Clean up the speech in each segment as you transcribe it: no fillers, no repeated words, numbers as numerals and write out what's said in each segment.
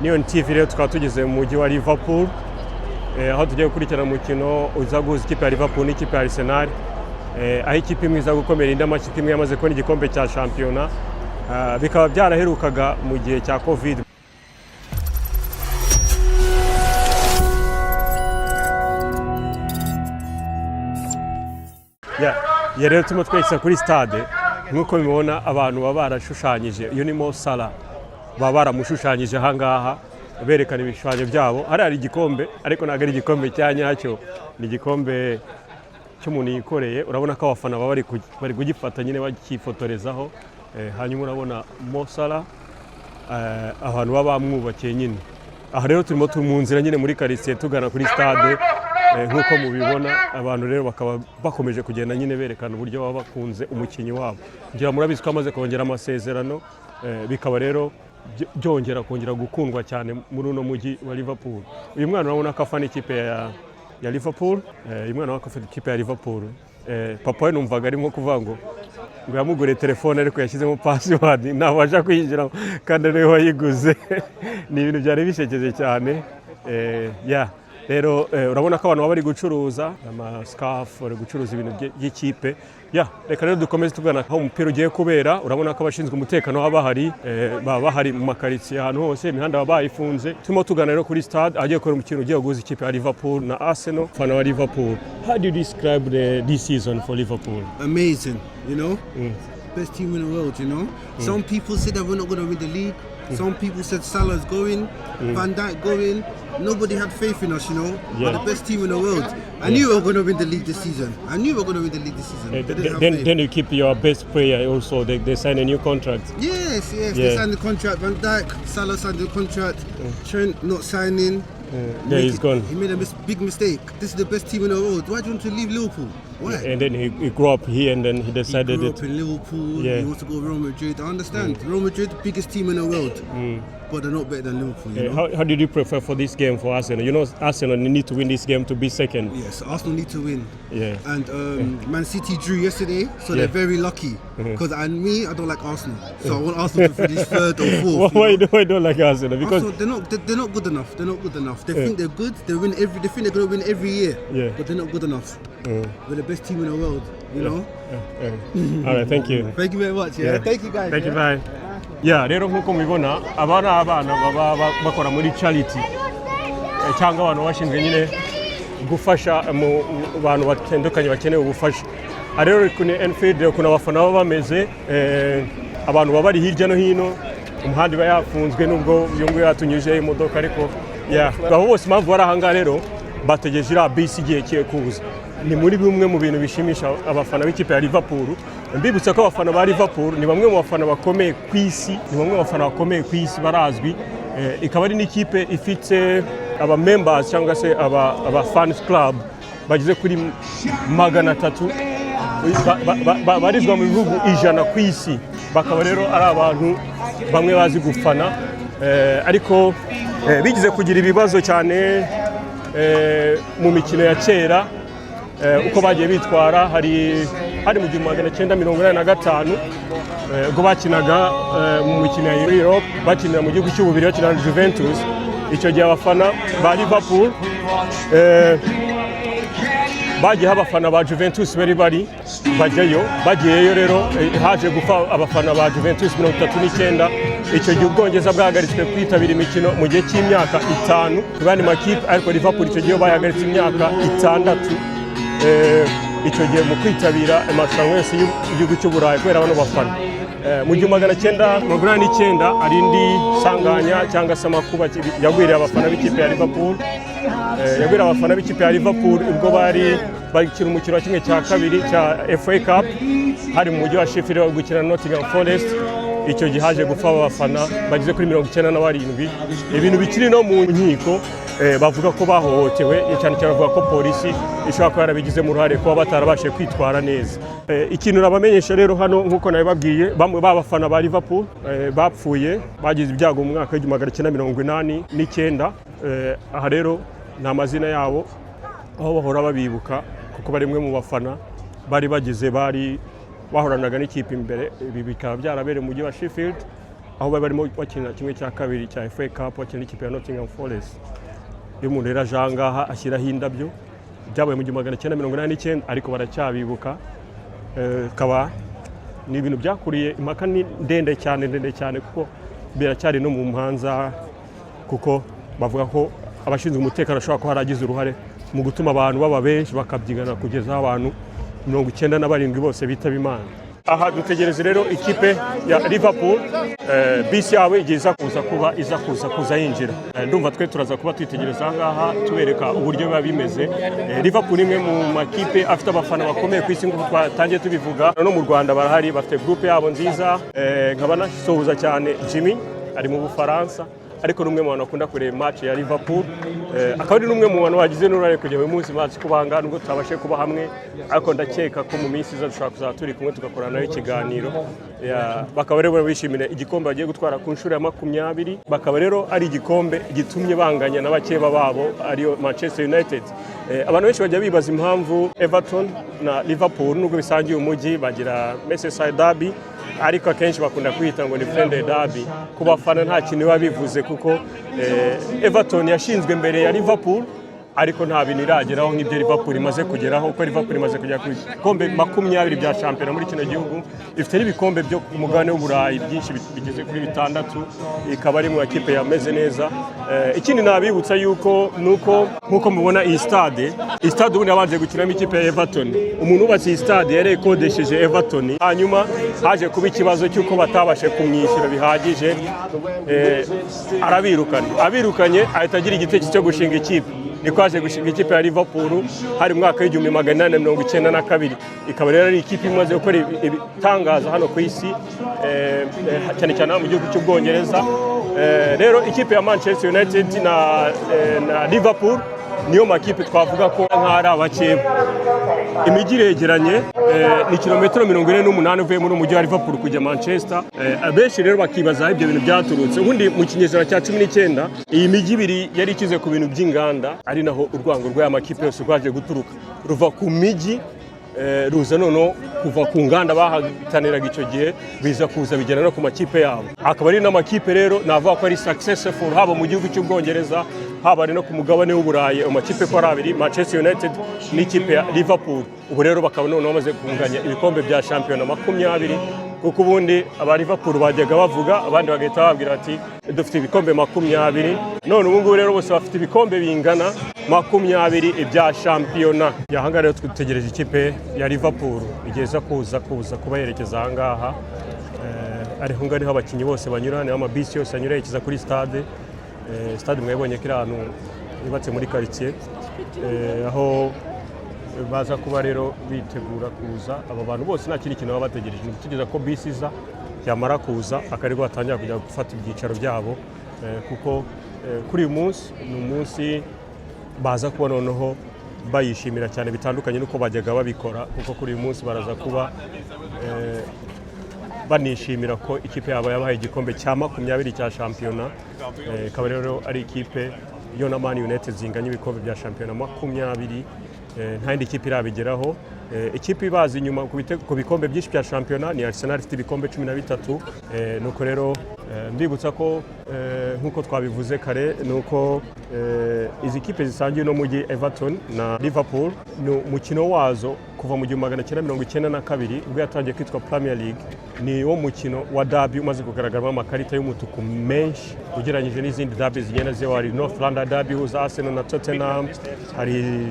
Niyo TV rero tukaba tugeze mu mujyi wa Liverpool, aho tugiye gukurikirana umukino uza guhuza ikipe ya Liverpool n'ikipe ya Arsenal, aho ikipe imwe iza gukomera indi amakipe imwe yamaze kubona igikombe cya shampiyona. Bikaba byaraherukaga mu gihe cya Covid. Ya rero turimo twerekeza kuri stade. Nk'uko mubibona, abantu baba barashushanyije, uyu ni Mo Salah, baba baramushushanyije ahangaha berekana ibishushanyo byabo. Hariya hari igikombe, ariko ntabwo ari igikombe cya nyacyo, ni igikombe cy'umuntu yikoreye. Urabona ko abafana baba bari kugifata nyine bakifotorezaho. Hanyuma urabona Mo Salah, abantu baba bamwubakiye nyine. Aha rero turimo turi mu nzira nyine muri karitsiye tugana kuri stade. Nk'uko mubibona, abantu rero bakaba bakomeje kugenda nyine berekana uburyo baba bakunze umukinnyi wabo. Ngira murabizi ko amaze kongera amasezerano, bikaba rero byongera kongera gukundwa cyane muri uno mujyi wa Liverpool. Uyu mwana urabona ko afana ikipe ya Liverpool. Uyu mwana urabona ko afana ikipe ya Liverpool. Papa we numvaga arimo kuvuga ngo yamuguriye telefone ariko yashyizemo password ntabasha kwinjira kandi ariwe wayiguze. Ni ibintu byari bishekeje cyane. Ya rero urabona ko abantu baba bari gucuruza amasikafu, bari gucuruza ibintu by'ikipe. Ya, reka rero dukomeze tugana aho umupira ugiye kubera. Urabona ko abashinzwe umutekano baba bahari, baba bahari mu makaritsiye ahantu hose, imihanda baba bayifunze. Turimo tugana rero kuri stade ahagiye kubera umukino ugiye guhuza ikipe ya Liverpool na Arsenal. Fana wa Liverpool, how do you describe this season for Liverpool? Amazing. Best team in the world. Some people said that we're not going to win the league. Some people said Salah's going, Van Dijk going. Nobody had faith in us. We're the best team in the world. I knew we were going to win the league this season. I knew we were going to win the league this season. They didn't have faith. Then you keep your best player also. They sign a new contract. Yes, they signed the contract. Van Dijk, Salah signed the contract. Trent not signing. Yeah, he's gone. He made a big mistake. This is the best team in the world. Why do you want to leave Liverpool? Why? And then he grew up here and then he He decided grew it. Up in Liverpool. He wants to go Real Madrid. I understand. Real Madrid, biggest team in the world, but they're not better than Liverpool. You know? How did you prefer for this game for Arsenal? You know, Arsenal need to win this game to be second. Yes, Arsenal need to win. And Man City drew yesterday, so they're very lucky. Because and me, I don't like Arsenal, so I want Arsenal to finish third or fourth. Why You know? do I don't like Arsenal? Because Arsenal, they're not good enough. They're not good enough. They think they're good. They win every. They think they're gonna win every year. But they're not good enough. We're the best team in the world. You know. All right, thank you. Thank you very much. Yeah. Yeah. Thank you, guys. Thank you, Yeah? bye. Yeah, rero nk'uko mubibona, aba ni abana baba bakora muri charity, cyangwa abantu bashinzwe nyine gufasha mu bantu batandukanye bakeneye ubufasha. Aha rero kuri Anfield, ukuntu abafana baba bameze, abantu baba bari hirya no hino, umuhanda iba yafunzwe nubwo uyu nguyu yatunyujeho imodoka, ariko yeah, abo bose impamvu bari aha ngaha rero bategereje iriya bisi igihe kiye kuza. Ni muri bimwe mu bintu bishimisha abafana b'ikipe ya Liverpool. Mbibutsa ko abafana ba Liverpool ni bamwe mu bafana bakomeye ku isi, ni bamwe mu bafana bakomeye ku isi, barazwi. Ikaba ari n'ikipe ifite aba members cyangwa se aba fans club bageze kuri 300 barizwa mu bihugu 100 ku isi. Bakaba rero ari abantu bamwe bazi gufana, ariko bigize kugira ibibazo cyane mu mikino ya kera, uko bagiye bitwara. Hari mu 1985, ubwo bakinaga mu mikino ya Europe, bakinira mu gihugu cy'Ububirigi, bakina na Juventus. Icyo gihe abafana ba Liverpool bagiyeho, abafana ba Juventus bari bajyayo. Bagiyeyo rero, haje gupfa abafana ba Juventus 39. Icyo gihe Ubwongereza bwahagaritswe kwitabira imikino mu gihe cy'imyaka 5 ku yandi makipe, ariko Liverpool icyo gihe bayahagaritse imyaka 6, icyo gihe mu kwitabira amarushanwa yose y'igihugu cy'Uburayi kubera bano bafana. Mu 1989 hari indi sanganya cyangwa se amakuba yagwiriye abafana b'ikipe ya Liverpool. Yagwiriye abafana b'ikipe ya Liverpool ubwo bari bakina umukino wa 1/2 cya FA Cup, hari mu mujyi wa Sheffield, bari gukina na Nottingham Forest. Icyo gihe haje gupfa abafana bageze kuri 97, ibintu bikiri no mu nkiko. Bavuga ko bahohotewe cyane cyane, bavuga ko polisi ishobora kuba yarabigizemo uruhare kuba batarabashije kwitwara neza. Ikintu nabamenyesha rero hano, nk'uko nabibabwiye, bamwe b'abafana ba Liverpool bapfuye, bagize ibyago mu mwaka w'1989. Aha rero ni amazina yabo, aho bahora babibuka kuko bari bamwe mu bafana bari bagize, bari bahoranaga n'ikipe imbere. Ibi bikaba byarabereye mu mujyi wa Sheffield. aho bari barimo bakina kimwe cya kabiri cya FA Cup, bakina n'ikipe ya Nottingham Forest. Iyo umuntu rero aje aha ngaha ashyiraho indabyo. Byabaye mu 1989, ariko baracyabibuka. Kaba ni ibintu byakuriye impaka ni ndende cyane, ndende cyane, kuko biracyari no mu manza, kuko bavuga ko abashinzwe umutekano bashobora kuba haragize uruhare mu gutuma abantu baba benshi bakabyigana kugeza aho abantu 97 bose bitaba Imana. Aha dutegereje rero ikipe ya Liverpool, bisi yabo igiye iza kuza kuba iza kuza yinjira. Ndumva twe turaza kuba twitegereza aha ngaha, tubereka uburyo biba bimeze. Liverpool ni imwe mu makipe afite abafana bakomeye ku isi, nk'uko twatangiye tubivuga. No mu Rwanda barahari, bafite groupe yabo nziza. Nkaba nasuhuza cyane Jimmy, ari mu Bufaransa, ariko ni umwe mu bantu bakunda kureba match ya Liverpool. Akaba ari n'umwe mu bantu bagize n'uruhare kujya uyu munsi match kubanga, nubwo tutabashe kuba hamwe, ariko ndakeka ko mu minsi iza dushobora kuzaba turi kumwe, tugakorana nawe ikiganiro. Bakaba rero bishimira igikombe bagiye gutwara ku nshuro ya 20, bakaba rero ari igikombe gitumye banganya na bakeba babo, ariyo Manchester United. Abantu benshi bajya bibaza impamvu Everton na Liverpool, nubwo bisangiye umujyi, bagira Merseyside Derby, ariko akenshi bakunda kwita ngo ni friendly derby. Ku bafana nta kintu biba bivuze, kuko Everton yashinzwe mbere ya Liverpool, ariko nta bintu irageraho nk'ibyo Liverpool imaze kugeraho, kuko Liverpool imaze kugera ku bikombe 20 bya shampiyona muri kino gihugu, ifite n'ibikombe byo ku mugabane w'Uburayi byinshi bigeze kuri bitandatu, ikaba ari mu makipe yameze neza. Ikindi nabibutsa yuko nuko nkuko mubona iyi stade, iyi stade ubundi yabanje gukinamo ikipe ya Everton. Umuntu wubatse iyi stade yari ikodesheje Everton, hanyuma haje kuba ikibazo cy'uko batabashe kumwishyura bihagije, arabirukana. Abirukanye ahita agira igitekerezo cyo gushinga ikipe, niko haje gushinga ikipe ya Liverpool, hari mu mwaka w'1892. Ikaba rero ari ikipe imaze gukora ibitangaza hano ku isi, cyane cyane hano mu gihugu cy'Ubwongereza. Rero ikipe ya Manchester United na Liverpool niyo makipe twavuga ko nk'aho ari abakeba. Imijyi iregeranye, ni kilometero 48 uvuye muri umujyi wa Liverpool kujya Manchester. Abenshi rero bakibaza aho ibyo bintu byaturutse. Ubundi mu kinyejana cya 19 iyi mijyi ibiri yari ikize ku bintu by'inganda, ari naho urwango rw'aya makipe yose rwaje guturuka, ruva ku mijyi, ruza noneho kuva ku nganda bahataniraga icyo gihe, biza kuza bigera no ku makipe yabo. Akaba ari n'amakipe rero navuga ko ari successful, haba mu gihugu cy'Ubwongereza, haba ari no ku mugabane w'Uburayi, ayo makipe ko ari abiri, Manchester United n'ikipe ya Liverpool. Ubu rero bakaba noneho bamaze kunganya ibikombe bya shampiyona 20, kuko ubundi aba Liverpool bajyaga bavuga, abandi bagahita bababwira bati dufite ibikombe 20. None ubu ngubu rero bose bafite ibikombe bingana 20 ibya shampiyona. Aha ngaha rero dutegereje ikipe ya Liverpool igeza kuza kuba yerekeza aha ngaha. Ariho ngaho niho abakinnyi bose banyura, niho amabisi yose anyura yerekeza kuri stade. Stade mwabonye ko iri ahantu yubatse muri quartier, aho baza kuba rero bitegura kuza. Aba bantu bose nta kindi kintu baba bategereje, ni ugutegereza ko bisi iza, yamara kuza akaribwo batangira kujya gufata ibyicaro byabo, kuko kuri uyu munsi ni umunsi baza kuba noneho bayishimira cyane bitandukanye n'uko bajyaga babikora, kuko kuri uyu munsi baraza kuba banishimira ko ikipe yabo yabahaye igikombe cya 20 cya shampiyona. Ikaba rero ari ikipe yo na Man United zinganya ibikombe bya shampiyona 20. Nta yindi kipe irabigeraho. Ikipe ibaza inyuma ku bikombe byinshi bya shampiyona ni Arsenal ifite ibikombe 13. Nuko rero mbibutsa ko nk'uko twabivuze kare, ni uko izi kipe zisangiye uno mujyi, Everton na Liverpool, ni umukino wazo kuva mu 1992 ubwo yatangiye kwitwa Premier League, ni wo mukino wa derby umaze kugaragaramo amakarita y'umutuku menshi ugereranyije n'izindi derby zigenda ziba. Hari North London Derby ihuza Arsenal na Tottenham, hari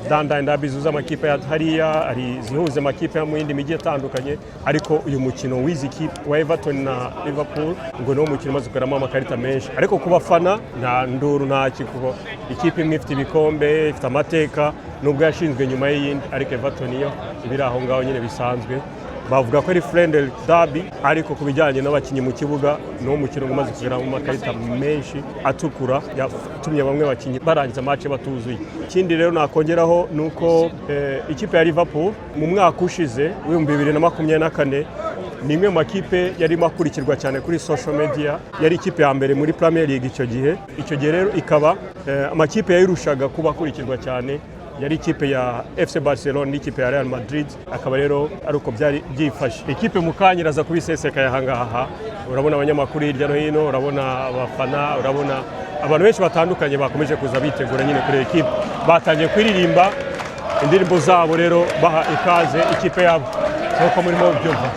London Derby zihuza amakipe ya hariya, hari zihuza amakipe yo mu yindi mijyi itandukanye, ariko uyu mukino w'izi kipe wa Everton na Liverpool ngo niwo mukino umaze kugaragaramo amakarita menshi. Ariko ku bafana nta nduru, nta kuko ikipe imwe ifite ibikombe, ifite amateka, nubwo yashinzwe nyuma y'iyindi, ariko Everton yo iba iri aho ngaho nyine bisanzwe. Bavuga ko ari friendly derby, ariko ku bijyanye n'abakinnyi mu kibuga ni wo mukino umaze kugeramo amakarita menshi atukura yatumye bamwe bakinnyi barangiza match batuzuye. Ikindi rero nakongeraho ni uko ikipe ya Liverpool mu mwaka ushize w'2024 ni imwe mu makipe yarimo akurikirwa cyane kuri social media, yari ikipe ya mbere muri Premier League icyo gihe. Icyo gihe rero ikaba amakipe yayirushaga kuba akurikirwa cyane Yari ikipe ya FC Barcelona n'ikipe ya Real Madrid, akaba rero ari uko byari byifashe. Ikipe mu kanya iraza kubisesekaye aha ngaha. Urabona abanyamakuru hirya no hino, urabona abafana, urabona abantu benshi batandukanye bakomeje kuza bitegura nyine kuri ekipe. Batangiye kuririmba indirimbo zabo rero, baha ikaze ikipe yabo nk'uko murimo byumva.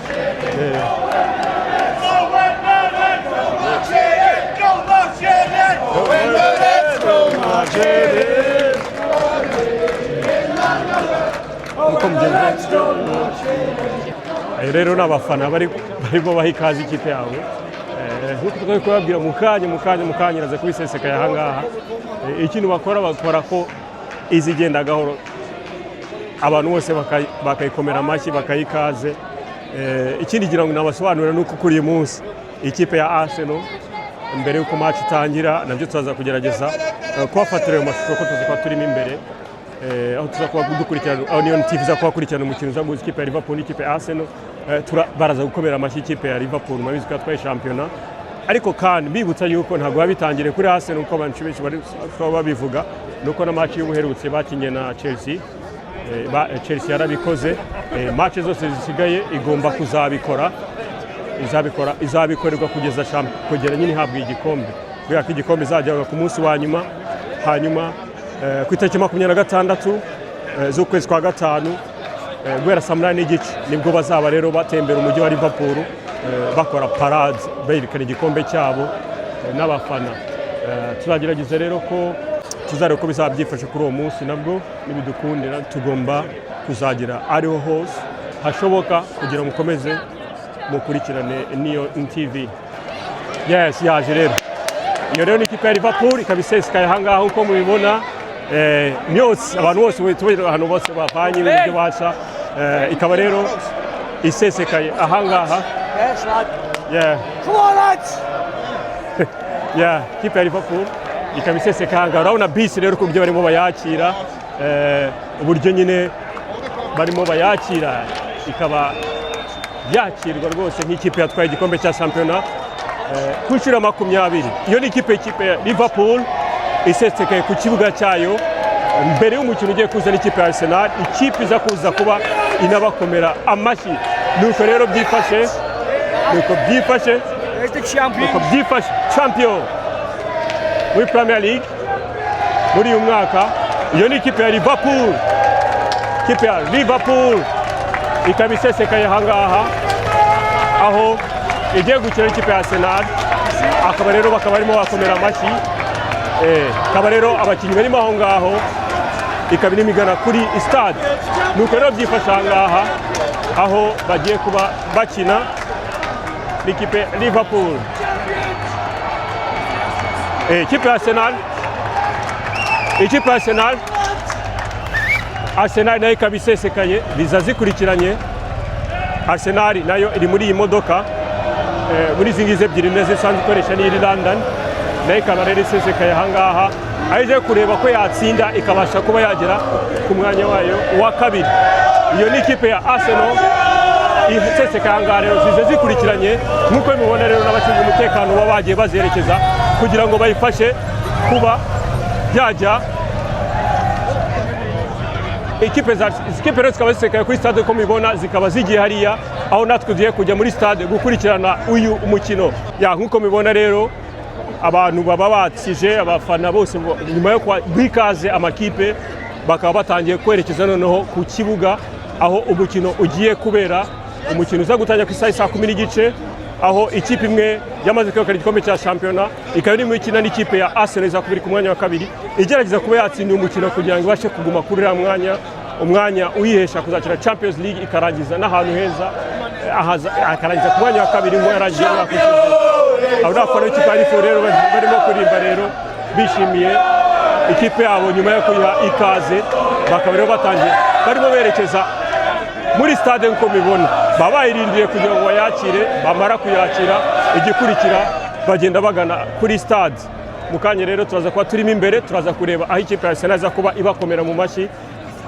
Nk'uko mubyumva. Ayo rero ni abafana barimo baha ikaze ikipe yabo. Nk'uko twari kubabwira mu kanya iraza kubisesekaye aha ngaha. Ikintu bakora, bakora ko izigenda gahoro, abantu bose bakayikomera amashyi, bakayiha ikaze. Ikindi ngira ngo nabasobanurira ni uko kuri uyu munsi ikipe ya Arsenal, mbere y'uko match itangira, nabyo turaza kugerageza kubafatira ayo mashusho ko tuzi kuba turimo imbere, aho tuza kuba dukurikirana, aho niyo TV iza kuba kurikirana umukino uza guhuza ikipe ya Liverpool n'ikipe ya Arsenal. Baraza gukomera amashyi ikipe ya Liverpool, murabizi ko yatwaye shampiyona. Ariko kandi mbibutsa yuko ntabwo biba bitangiriye kuri Arsenal uko abantu benshi bari kuba babivuga, nuko na match y'ubuherutse bakinye na Chelsea, Chelsea yarabikoze. Match zose zisigaye igomba kuzabikora, izabikora, izabikorerwa kugeza kugera nyine ihabwa igikombe, kubera ko igikombe izajya ku munsi wa nyuma. Hanyuma ku itariki 26 z'ukwezi kwa gatanu, guhera saa 8:30, nibwo bazaba rero batembera umujyi wa Liverpool, bakora parade, berekana igikombe cyabo n'abafana. Tuzagerageza rero ko tuzareba uko bizaba byifashe kuri uwo munsi. Nabwo nibidukundira, tugomba kuzagira ariho hose hashoboka kugira ngo mukomeze mukurikirane niyo TV. Yes, yaje rero. Iyo rero ni ikipe ya Liverpool, ikaba isesekaye aha ngaha uko mubibona. Myotsi, abantu bose tubona, ahantu bose bavanye ibintu baca. Ikaba rero isesekaye aha ngaha. Yes, lad. Yeah. Come on, lads. Yeah, ikipe ya Liverpool ikaba isesekaye aha ngaha. Urabona bisi rero uburyo barimo bayakira, uburyo nyine barimo bayakira, ikaba yakirwa rwose nk'ikipe yatwaye igikombe cya shampiyona ku nshuro ya 20. Iyo ni ikipe ya Liverpool isesekaye ku kibuga cyayo mbere y'umukino ugiye kuza n'ikipe ya Arsenal, ikipe iza kuza kuba inabakomera amashyi. Nuko rero byifashe, nuko byifashe. There's the champion. Nuko byifashe. Champion muri Premier League muri uyu mwaka, iyo ni ikipe ya Liverpool. Ikipe ya Liverpool ikaba isesekaye aha ngaha, aho igiye gukina n'ikipe ya Arsenal. Akaba rero bakaba barimo bakomera amashyi. Akaba rero abakinnyi barimo aho ngaho, ikaba irimo igana kuri stade. Nuko rero byifashe aha ngaha, aho bagiye kuba bakina n'ikipe Liverpool. Ikipe ya Arsenal, ikipe ya Arsenal, Arsenal nayo ikaba isesekaye, biza zikurikiranye. Arsenal nayo iri muri iyi modoka, muri izi ngizi ebyiri nazo isanzwe ikoresha n'iri London, nayo ikaba rero isesekaye aha ngaha, aho ije kureba ko yatsinda ikabasha kuba yagera ku mwanya wayo wa kabiri. Iyo ni ikipe ya Arsenal isesekaye aha ngaha. Rero zize zikurikiranye nk'uko mubibona. Rero n'abashinzwe umutekano baba bagiye bazerekeza kugira ngo bayifashe kuba byajya. Ikipe za izi kipe rero zikaba zisekaye kuri stade uko mubibona, zikaba zigiye hariya aho natwe tugiye kujya muri stade gukurikirana uyu mukino. Ya, nk'uko mubibona rero, abantu baba batsije abafana bose nyuma yo guha ikaze amakipe, bakaba batangiye kwerekeza noneho ku kibuga aho umukino ugiye kubera. Umukino uza gutangira ku isaha saa 10:30, aho ikipe imwe yamaze kwegukana igikombe cya shampiyona ikaba irimo ikina n'ikipe ya Arsenal iza kuba iri ku mwanya wa kabiri, igerageza kuba yatsinda uyu mukino kugira ngo ibashe kuguma kuri uriya mwanya, umwanya uyihesha kuzakina Champions League, ikarangiza n'ahantu heza, akarangiza ku mwanya wa kabiri ngo yarangiye umwaka ushize. Abo ni abafana b'ikipe ya Liverpool rero barimo kuririmba rero bishimiye ikipe yabo nyuma yo kuyiha ikaze. Bakaba rero batangiye barimo berekeza muri stade nk'uko mubibona, baba bayirindiriye kugira ngo bayakire. Bamara kuyakira, igikurikira bagenda bagana kuri stade. Mu kanya rero turaza kuba turimo imbere, turaza kureba aho ikipe ya Arsenal iza kuba ibakomera mu mashyi.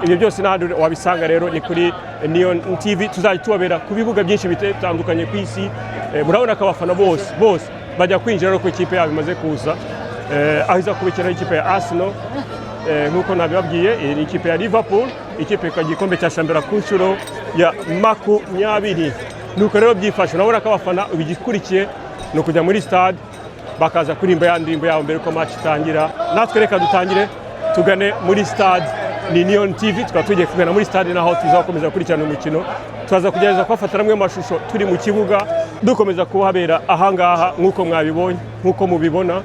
Ibyo byose n'ahandi wabisanga rero ni kuri Neon TV. Tuzajya tubabera ku bibuga byinshi bitandukanye ku isi. Murabona ko abafana bose bose bajya kwinjira rero ku ikipe yabo imaze kuza, aho iza kubikina n'ikipe ya Arsenal. Nk'uko nabibabwiye, iyi ni ikipe ya Liverpool, ikipe ku gikombe cya shampiyona ku nshuro ya 20. Nuko rero byifashe, urabona ko abafana ibigikurikiye ni ukujya muri stade, bakaza kuririmba ya ndirimbo yabo mbere yuko match itangira. Natwe reka dutangire tugane muri stade. Ni Neon TV, tukaba tugiye kugana muri stade, naho tuzakomeza gukurikirana umukino. Turaza kugerageza kubafatira amwe mu mashusho turi mu kibuga, dukomeza kuhabera ahangaha. Nk'uko mwabibonye, nk'uko mubibona,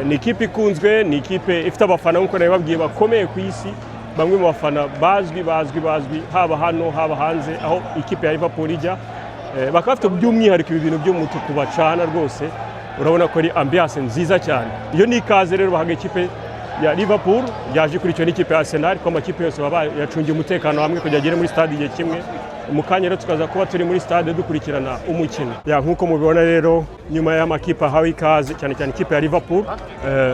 ni ikipe ikunzwe, ni ikipe ifite abafana, nk'uko nabibabwiye, bakomeye ku isi, bamwe mu bafana bazwi bazwi bazwi, haba hano haba hanze aho ikipe ya Liverpool ijya. Bakaba bafite by'umwihariko ibi bintu by'umutuku bacana rwose, urabona ko ari ambiance nziza cyane. Iyo ni ikaze rero bahaga ikipe ya Liverpool yaje ikurikiwe n'ikipe ya Arsenal, ko amakipe yose baba yacungiye umutekano hamwe kugira agere muri stade igihe kimwe. Mu kanya rero tukaza kuba turi muri stade dukurikirana umukino. Ya, nk'uko mubibona rero, nyuma y'amakipe ahawe ikaze, cyane cyane ikipe ya Liverpool,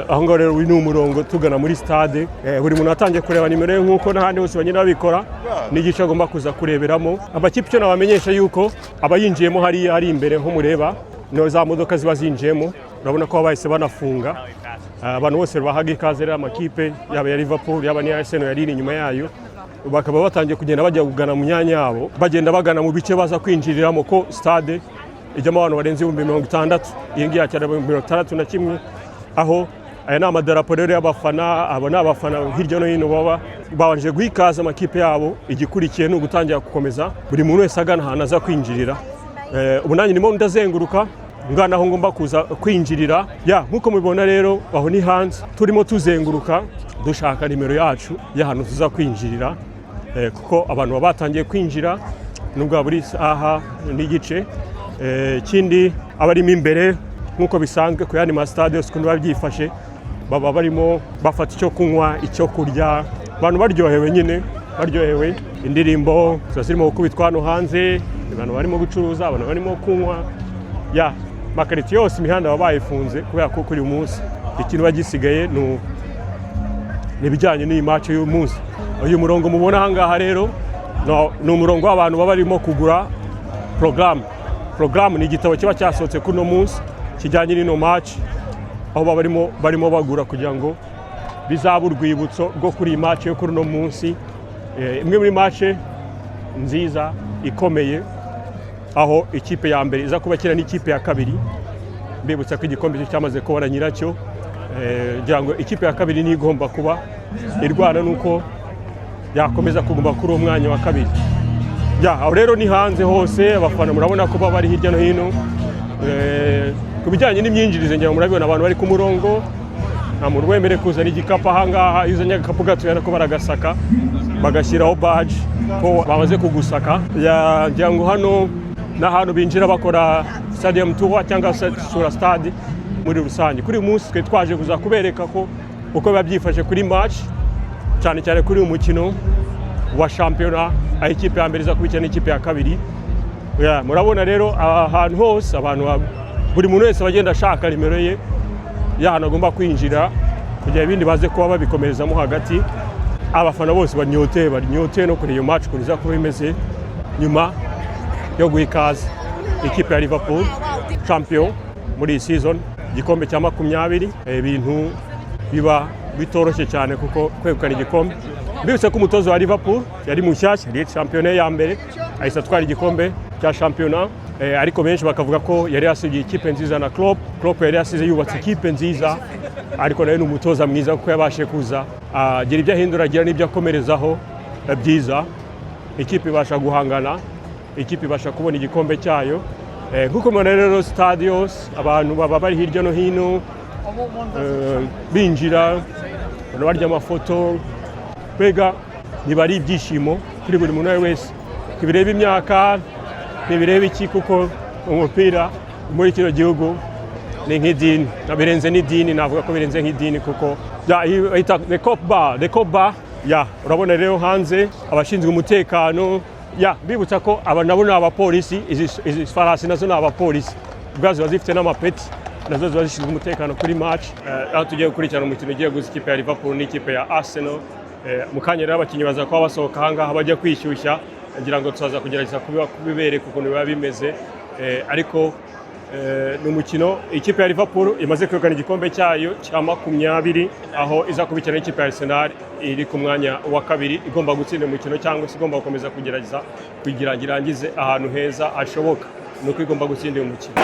aho ngaho rero uyu ni umurongo tugana muri stade. Buri muntu atangiye kureba nimero ye, nk'uko n'ahandi hose bagenda babikora, n'igice agomba kuza kureberamo amakipe. Icyo nabamenyesha yuko aba yinjiyemo hariya hari imbere, nko mureba niho za modoka ziba zinjiyemo, urabona ko bahise banafunga. Abantu bose bahaga ikaze rero amakipe yaba ya Liverpool, yaba n'iya Arsenal yari iri inyuma yayo, bakaba batangiye kugenda bajya kugana mu myanya yabo, bagenda bagana mu bice baza kwinjiriramo, ko stade ijyamo abantu barenze 60,000, iyi ngiyi yakira 61,000. Aho aya ni amadarapo rero y'abafana. Aba ni abafana hirya no hino baba babanje guha ikaze amakipe yabo. Igikurikiye ni ugutangira gukomeza, buri muntu wese agana ahantu aza kwinjirira. Ubu nanjye ndimo ndazenguruka ngana aho ngomba kuza kwinjirira. Ya, nk'uko mubibona rero, aho ni hanze, turimo tuzenguruka dushaka nimero yacu y'ahantu tuza kwinjirira, kuko abantu baba batangiye kwinjira nubwo buri saha n'igice. Ikindi abarimo imbere, nk'uko bisanzwe ku yandi masitade yose ukuntu biba byifashe, baba barimo bafata icyo kunywa, icyo kurya, abantu baryohewe nyine, baryohewe. Indirimbo ziba zirimo gukubitwa hano hanze, abantu barimo gucuruza, abantu barimo kunywa. Ya makaritsiye yose, imihanda baba bayifunze, kubera ko kuri uyu munsi ikintu biba gisigaye ni ibijyanye n'iyi match y'uyu munsi. Uyu murongo mubona aha ngaha rero ni umurongo w'abantu baba barimo kugura porogaramu. Porogaramu ni igitabo kiba cyasohotse kuri uno munsi kijyanye n'ino match, aho baba barimo bagura kugira ngo bizabe urwibutso rwo kuri iyi match yo kuri uno munsi. Imwe muri match nziza ikomeye, aho ikipe ya mbere iza kuba ikina n'ikipe ya kabiri. Mbibutsa ko igikombe cyo cyamaze kubona nyiracyo. Ngira ngo ikipe ya kabiri niyo igomba kuba irwana nuko yakomeza kuguma kuri uwo mwanya wa kabiri. Ya, aho rero ni hanze hose, abafana murabona ko baba bari hirya no hino. Ku bijyanye n'imyinjirize, ngira ngo murabibona, abantu bari ku murongo, nta muntu wemerewe kuzana igikapu aha ngaha. Iyo uzanye agakapu gatoya nako baragasaka, bagashyiraho baji ko bamaze kugusaka. Ya, ngira ngo hano ni ahantu binjira bakora stadium tour cyangwa se sura stade muri rusange. Kuri uyu munsi twe twaje kuza kubereka ko uko biba byifashe kuri match, cyane cyane kuri uyu mukino wa shampiyona, aho ikipe ya mbere iza kubikina n'ikipe ya kabiri. Ya, murabona rero aha hantu hose abantu buri muntu wese agenda ashaka nimero ye y'ahantu agomba kwinjira, kugira ibindi baze kuba babikomerezamo hagati. Abafana bose banyotewe no kureba iyo match ukuntu iza kuba imeze, nyuma yo guha ikaze ikipe ya Liverpool, champion muri iyi season, igikombe cya 20. Ibintu biba bitoroshye cyane kuko kwegukana igikombe, mbibutse ko umutoza wa Liverpool yari mushyashya, yari shampiyona ye ya mbere, ahise atwara igikombe cya shampiyona. Ariko benshi bakavuga ko yari yasigiye ikipe nziza na Klopp. Klopp yari yasize yubatse ikipe nziza, ariko nawe ni umutoza mwiza kuko yabashije kuza agira ibyo ahindura, agira n'ibyo akomerezaho byiza, ikipe ibasha guhangana, ikipe ibasha kubona igikombe cyayo. Nk'uko mubona rero, stade yose abantu baba bari hirya no hino, binjira, abantu barya amafoto, mbega niba ari ibyishimo kuri buri muntu uwo ari we wese. Ntibireba imyaka, ntibireba iki, kuko umupira muri kino gihugu ni nk'idini. Na birenze n'idini, navuga ko birenze nk'idini, kuko ya, bayita the Kop bar, the Kop bar. Ya, urabona rero hanze abashinzwe umutekano. Ya, bibutsa ko aba nabo ni abapolisi, izi farasi nazo ni abapolisi, ubwazo ziba zifite n'amapeti, nazo ziba zishinzwe umutekano kuri match. Aho tugiye gukurikirana umukino ugiye guhuza ikipe ya Liverpool n'ikipe ya Arsenal. Mu kanya rero abakinnyi baza kuba basohoka ahangaha bajya kwishyushya, ngira ngo tuzaza kugerageza kubibereka ukuntu biba bimeze. Ariko Ni umukino ikipe ya Liverpool imaze kwegukana igikombe cyayo cya 20, aho iza kubikina n'ikipe ya Arsenal iri ku mwanya wa kabiri, igomba gutsinda umukino cyangwa se igomba gukomeza kugerageza kugira ngo irangize ahantu heza hashoboka, ni uko igomba gutsinda uyu mukino.